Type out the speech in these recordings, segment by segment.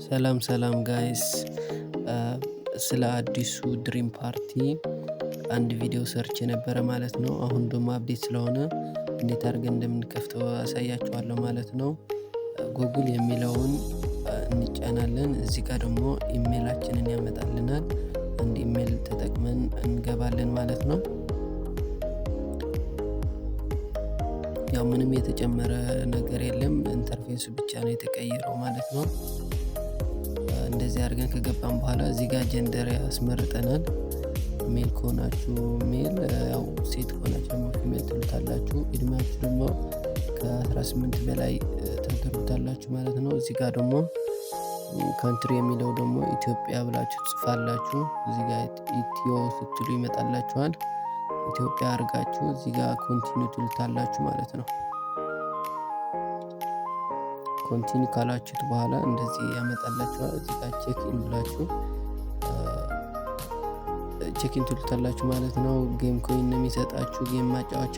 ሰላም ሰላም guys፣ ስለ አዲሱ Dream Party አንድ ቪዲዮ ሰርቼ ነበረ ማለት ነው። አሁን ደግሞ update ስለሆነ እንዴት አድርገን እንደምንከፍተው አሳያችኋለሁ ማለት ነው። ጉግል የሚለውን እንጫናለን። እዚህ ጋር ደግሞ ኢሜይላችንን ያመጣልናል። አንድ ኢሜይል ተጠቅመን እንገባለን ማለት ነው። ያው ምንም የተጨመረ ነገር የለም፣ interface ኡ ብቻ ነው የተቀየረው ማለት ነው። እንደዚህ አድርገን ከገባን በኋላ እዚህ ጋር gender ያስመርጠናል። Male ከሆናችሁ male፣ ያው ሴት ከሆናችሁ ደግሞ female ትሉታላችሁ። እድሜያችሁ ደግሞ ከ18 በላይ ታደርጉታላችሁ ማለት ነው። እዚህ ጋር ደግሞ country የሚለው ደግሞ ኢትዮጵያ ብላችሁ ትጽፋላችሁ። እዚህ ጋር ኢትዮ ስትሉ ይመጣላችኋል። ኢትዮጵያ አድርጋችሁ እዚህ ጋር continue ትሉታላችሁ ማለት ነው። Continue ካላችሁት በኋላ እንደዚህ ያመጣላችኋል። እዚህ ጋር check in ብላችሁ check in ትሉታላችሁ ማለት ነው። Game coin ነው የሚሰጣችሁ፣ game ማጫወቻ።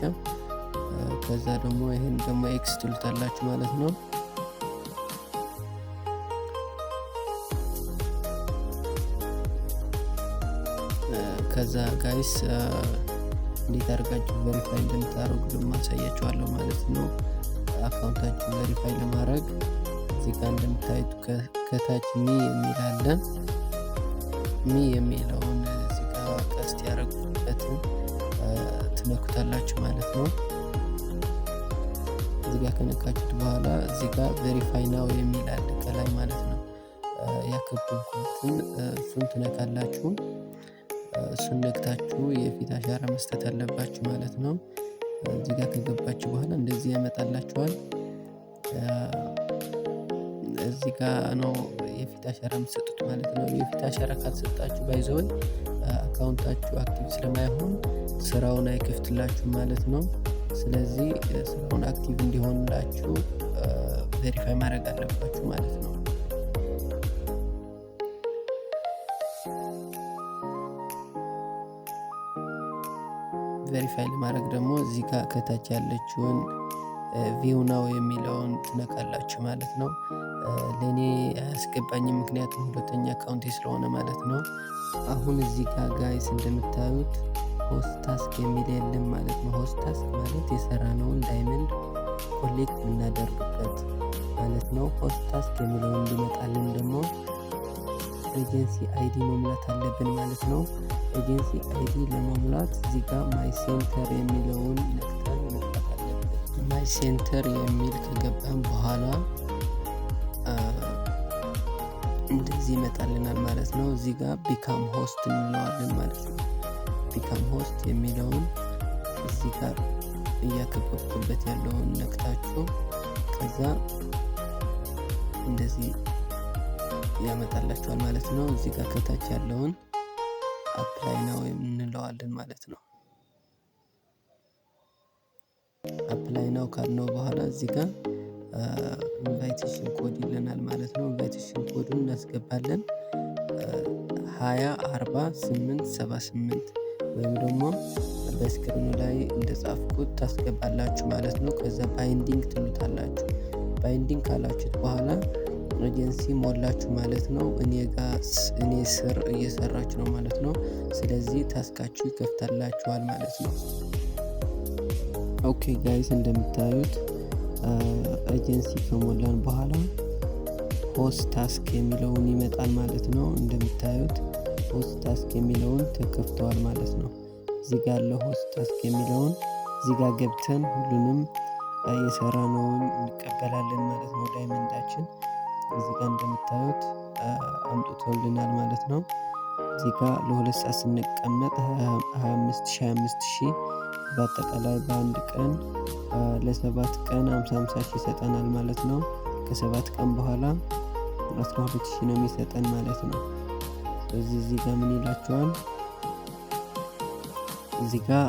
ከዛ ደግሞ ይህን ደግሞ X ትሉታላችሁ ማለት ነው። ከዛ guys፣ እንዴት አድርጋችሁ verify እንደምታደርጉ ደግሞ አሳያችኋለሁ ማለት ነው። Account ኣችሁ verify ለማድረግ እዚህ ጋር እንደምታዩት ከታች me የሚል አለ። Me የሚለውን እዚህ ጋር ቀስት ያደረጉበትን ትነኩታላችሁ ማለት ነው። እዚህ ጋር ከነካችሁት በኋላ እዚህ ጋር verify now የሚል አለ ከላይ ማለት ነው። ያከበብኩትን እሱን ትነካላችሁ። እሱን ነክታችሁ የፊት አሻራ መስጠት አለባችሁ ማለት ነው። እዚህ ጋር ከገባችሁ በኋላ እንደዚህ ያመጣላችኋል። እዚህ ጋር ነው የፊት አሻራ የምትሰጡት ማለት ነው። የፊት አሻራ ካልሰጣችሁ by the way account ኣችሁ active ስለማይሆን ስራውን አይከፍትላችሁም ማለት ነው። ስለዚህ ስራውን active እንዲሆንላችሁ verify ማድረግ አለባችሁ ማለት ነው። Verify ለማድረግ ደግሞ እዚህ ጋር ከታች ያለችውን view now የሚለውን ትነካላችሁ ማለት ነው። ለእኔ አያስገባኝም፣ ምክንያቱም ሁለተኛ account ኤ ስለሆነ ማለት ነው። አሁን እዚህ ጋር guys እንደምታዩት host task የሚል የለም ማለት ነው። Host task ማለት የሰራነውን diamond collect የምናደርግበት ማለት ነው። Host task የሚለውን እንዲመጣልን ደግሞ agency ID መሙላት አለብን ማለት ነው። Agency ID ለመሙላት እዚህ ጋር my center የሚለውን ነክተን መግባት አለብን። My center የሚል ከገባን በኋላ እንደዚህ ይመጣልናል ማለት ነው። እዚህ ጋር become host እንለዋለን ማለት ነው። Become host የሚለውን እዚህ ጋር እያከበብኩበት ያለውን ነክታችሁ ከዛ እንደዚህ ያመጣላችኋል ማለት ነው። እዚህ ጋር ከታች ያለውን apply now እንለዋለን ማለት ነው። Apply now ካልነው በኋላ እዚህ ጋር invitation code ይለናል ማለት ነው። Invitation code ኡን እናስገባለን፣ 204878 ወይም ደግሞ በ screen ኑ ላይ እንደጻፍኩት ታስገባላችሁ ማለት ነው። ከዛ binding ትሉታላችሁ። Binding ካላችሁት በኋላ ኤጀንሲ ሞላችሁ ማለት ነው። እኔ ጋር እኔ ስር እየሰራችሁ ነው ማለት ነው። ስለዚህ task ኣችሁ ይከፍታላችኋል ማለት ነው። Okay guys፣ እንደምታዩት ኤጀንሲ ከሞላን በኋላ host task የሚለውን ይመጣል ማለት ነው። እንደምታዩት host task የሚለውን ተከፍተዋል ማለት ነው። እዚህ ጋር ያለው host task የሚለውን እዚህ ጋር ገብተን ሁሉንም የሰራነውን እንቀበላለን ማለት ነው። Diamond ኣችን እዚህ ጋር እንደምታዩት አምጥቶልናል ማለት ነው። እዚህ ጋር ለ2 ሰዓት ስንቀመጥ 25 ሺህ 25 ሺህ፣ በአጠቃላይ በአንድ ቀን ለ7 ቀን 50 50 ሺህ ይሰጠናል ማለት ነው። ከ7 ቀን በኋላ 12 ሺህ ነው የሚሰጠን ማለት ነው። ስለዚህ እዚህ ጋር ምን ይላችኋል? እዚህ ጋር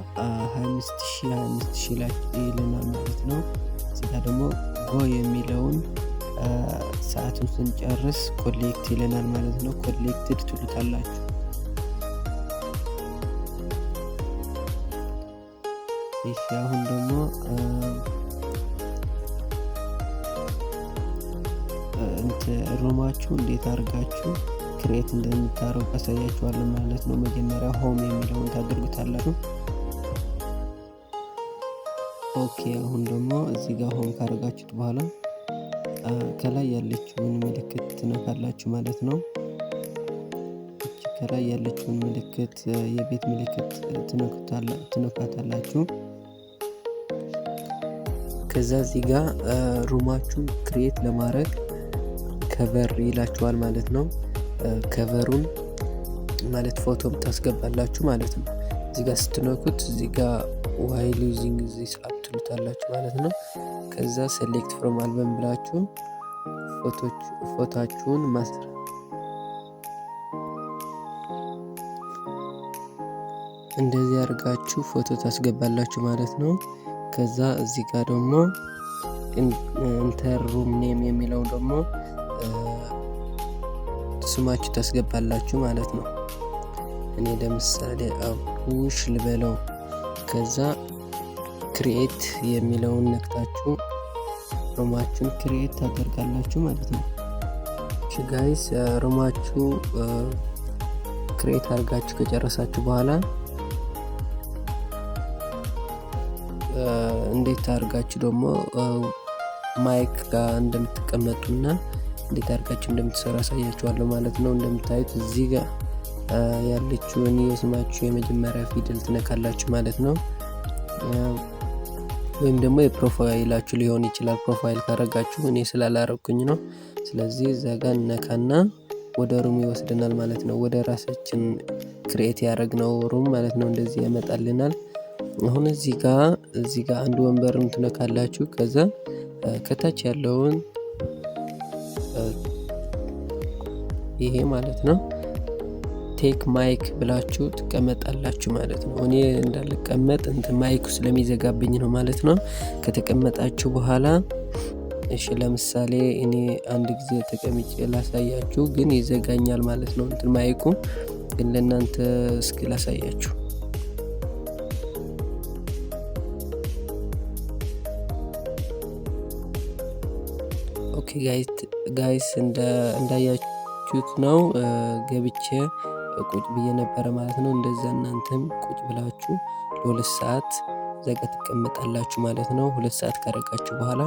25 ሺህ 25 ሺህ ይለናል ማለት ነው። እዚህ ጋር ደግሞ go የሚለውን ሰዓቱን ስንጨርስ collect ይለናል ማለት ነው። Collected ትሉታላችሁ። እሺ፣ አሁን ደግሞ Room ኣችሁ እንዴት አድርጋችሁ create እንደምታደርጉ አሳያችኋለሁ ማለት ነው። መጀመሪያ home የሚለውን ታደርጉታላችሁ። Okay፣ አሁን ደግሞ እዚህ ጋር home ካደረጋችሁት በኋላ ከላይ ያለችውን ምልክት ትነካላችሁ ማለት ነው። እቺ ከላይ ያለችውን ምልክት፣ የቤት ምልክት ትነካታላችሁ። ከዛ እዚህ ጋር room ኣችሁን create ለማድረግ cover ይላችኋል ማለት ነው። Cover ኡን ማለት ፎቶም ታስገባላችሁ ማለት ነው። እዚህ ጋር ስትነኩት እዚህ ጋር "while using this app" ትሉታላችሁ ማለት ነው። ከዛ "select from album" ብላችሁ ፎቶአችሁን ማስረ እንደዚህ አድርጋችሁ ፎቶ ታስገባላችሁ ማለት ነው። ከዛ እዚህ ጋር ደግሞ "enter room name" የሚለው ደግሞ ስማችሁ ታስገባላችሁ ማለት ነው። እኔ ለምሳሌ አቡሽ ልበለው። ከዛ create የሚለውን ነክታችሁ room ኣችሁን create ታደርጋላችሁ ማለት ነው። እሺ guys፣ room ኣችሁ create አድርጋችሁ ከጨረሳችሁ በኋላ እንዴት አድርጋችሁ ደግሞ mic ጋር እንደምትቀመጡና እንዴት አድርጋችሁ እንደምትሰሩ አሳያችኋለሁ ማለት ነው። እንደምታዩት እዚህ ጋር ያለችውን የስማችሁ የመጀመሪያ ፊደል ትነካላችሁ ማለት ነው። ወይም ደግሞ የ profile ኣችሁ ሊሆን ይችላል። Profile ካረጋችሁ፣ እኔ ስላላረኩኝ ነው። ስለዚህ እዛ ጋር እነካና ወደ room ይወስደናል ማለት ነው። ወደ ራሳችን create ያደረግነው room ማለት ነው። እንደዚህ ያመጣልናል። አሁን እዚህ ጋር አንድ ወንበርን ትነካላችሁ። ከዛ ከታች ያለውን ይሄ ማለት ነው፣ "take mic" ብላችሁ ትቀመጣላችሁ ማለት ነው። እኔ እንዳልቀመጥ እንትን mic ኡ ስለሚዘጋብኝ ነው ማለት ነው። ከተቀመጣችሁ በኋላ፣ እሺ፣ ለምሳሌ እኔ አንድ ጊዜ ተቀምጬ ላሳያችሁ፣ ግን ይዘጋኛል ማለት ነው። እንትን mic ኡ ግን ለእናንተ እስኪ ላሳያችሁ። Okay guys፣ እንዳያችሁት ነው፣ ገብቼ ቁጭ ብዬ ነበረ ማለት ነው። እንደዛ እናንተም ቁጭ ብላችሁ ለ2 ሰዓት እዛ ጋ ትቀመጣላችሁ ማለት ነው። 2 ሰዓት ካረጋችሁ በኋላ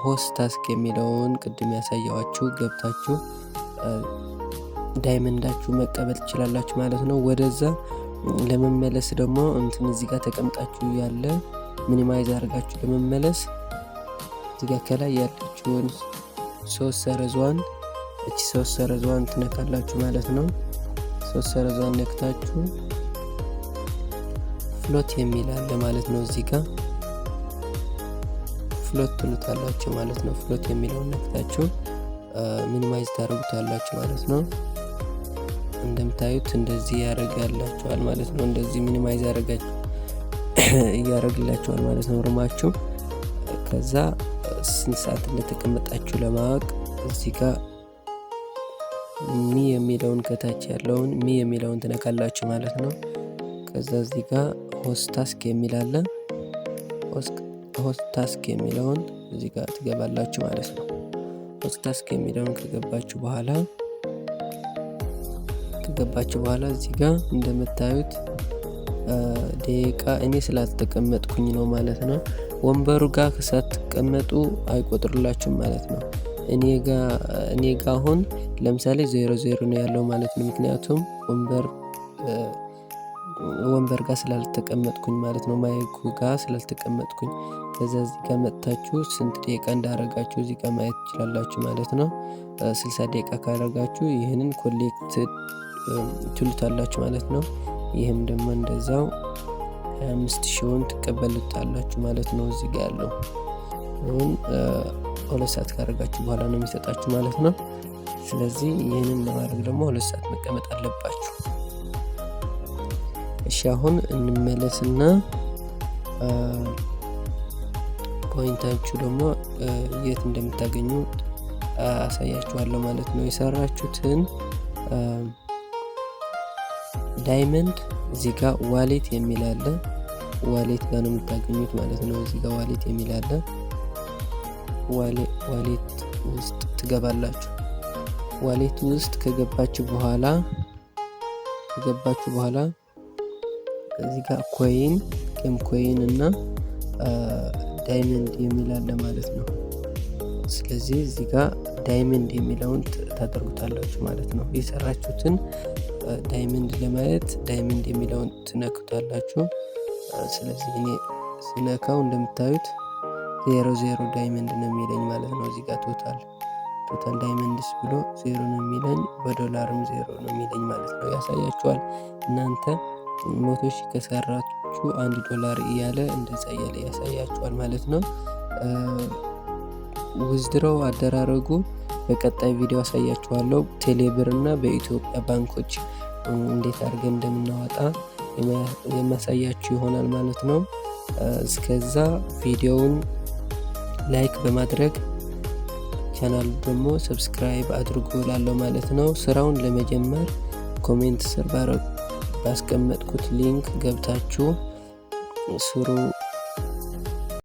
host task የሚለውን ቅድም ያሳየኋችሁ ገብታችሁ diamond ኣችሁ መቀበል ትችላላችሁ ማለት ነው። ወደዛ ለመመለስ ደግሞ እንትን እዚህ ጋር ተቀምጣችሁ ያለ minimize አድርጋችሁ ለመመለስ እዚህ ጋር ከላይ ያለችውን ሶስት ሰረዟን፣ እቺ ሶስት ሰረዟን ትነካላችሁ ማለት ነው። ሶስት ሰረዟን ነክታችሁ float የሚል አለ ማለት ነው። እዚህ ጋር float ትሉታላችሁ ማለት ነው። Float የሚለውን ነክታችሁ minimize ታደርጉታላችሁ ማለት ነው። እንደምታዩት እንደዚህ ያደርጋላችኋል ማለት ነው። እንደዚህ minimize ያደርጋችሁ እያደረግላችኋል ማለት ነው room ኣችሁ። ከዛ ስንት ሰዓት እንደተቀመጣችሁ ለማወቅ እዚህ ጋር me የሚለውን፣ ከታች ያለውን me የሚለውን ትነካላችሁ ማለት ነው። ከዛ እዚህ ጋር host task የሚል አለ። Host task የሚለውን እዚህ ጋር ትገባላችሁ ማለት ነው። Host task የሚለውን ከገባችሁ በኋላ እዚህ ጋር እንደምታዩት ደቂቃ እኔ ስላልተቀመጥኩኝ ነው ማለት ነው። ወንበሩ ጋር ሳትቀመጡ አይቆጥርላችሁም ማለት ነው። እኔ ጋ አሁን ለምሳሌ 00 ነው ያለው ማለት ነው። ምክንያቱም ወንበር ጋር ስላልተቀመጥኩኝ ማለት ነው። Mic ኡ ጋር ስላልተቀመጥኩኝ። ከዛ እዚህ ጋር መጥታችሁ ስንት ደቂቃ እንዳረጋችሁ እዚህ ጋር ማየት ትችላላችሁ ማለት ነው። 60 ደቂቃ ካረጋችሁ ይህንን collect ትሉታላችሁ ማለት ነው። ይህም ደግሞ እንደዛው 25 ሺውን ትቀበሉታላችሁ ማለት ነው። እዚህ ጋር ያለው አሁን 2 ሰዓት ካደረጋችሁ በኋላ ነው የሚሰጣችሁ ማለት ነው። ስለዚህ ይህንን ለማድረግ ደግሞ 2 ሰዓት መቀመጥ አለባችሁ። እሺ፣ አሁን እንመለስና point ኣችሁ ደግሞ የት እንደምታገኙ አሳያችኋለሁ ማለት ነው። የሰራችሁትን diamond እዚህ ጋር wallet የሚል አለ። Wallet ጋር ነው የምታገኙት ማለት ነው። እዚህ ጋር wallet የሚል አለ። Wallet ውስጥ ትገባላችሁ። Wallet ውስጥ ከገባችሁ በኋላ እዚህ ጋር coin፣ game coin እና diamond የሚል አለ ማለት ነው። ስለዚህ እዚህ ጋር diamond የሚለውን ታደርጉታላችሁ ማለት ነው። የሰራችሁትን diamond ለማየት diamond የሚለውን ትነኩታላችሁ። ስለዚህ እኔ ስነካው እንደምታዩት 0 0 diamond ነው የሚለኝ ማለት ነው። እዚህ ጋር total diamonds ብሎ 0 ነው የሚለኝ፣ በዶላርም 0 ነው የሚለኝ ማለት ነው። ያሳያችኋል። እናንተ 100,000 ከሰራችሁ 1 ዶላር እያለ እንደዛ እያለ ያሳያችኋል ማለት ነው። Withdraw አደራረጉ በቀጣይ ቪዲዮ አሳያችኋለሁ። ቴሌብር እና በኢትዮጵያ ባንኮች እንዴት አድርገን እንደምናወጣ የማሳያችሁ ይሆናል ማለት ነው። እስከዛ ቪዲዮውን like በማድረግ ቻናሉ ደግሞ subscribe አድርጉ እላለሁ ማለት ነው። ስራውን ለመጀመር comment ስር ባስቀመጥኩት link ገብታችሁ ስሩ።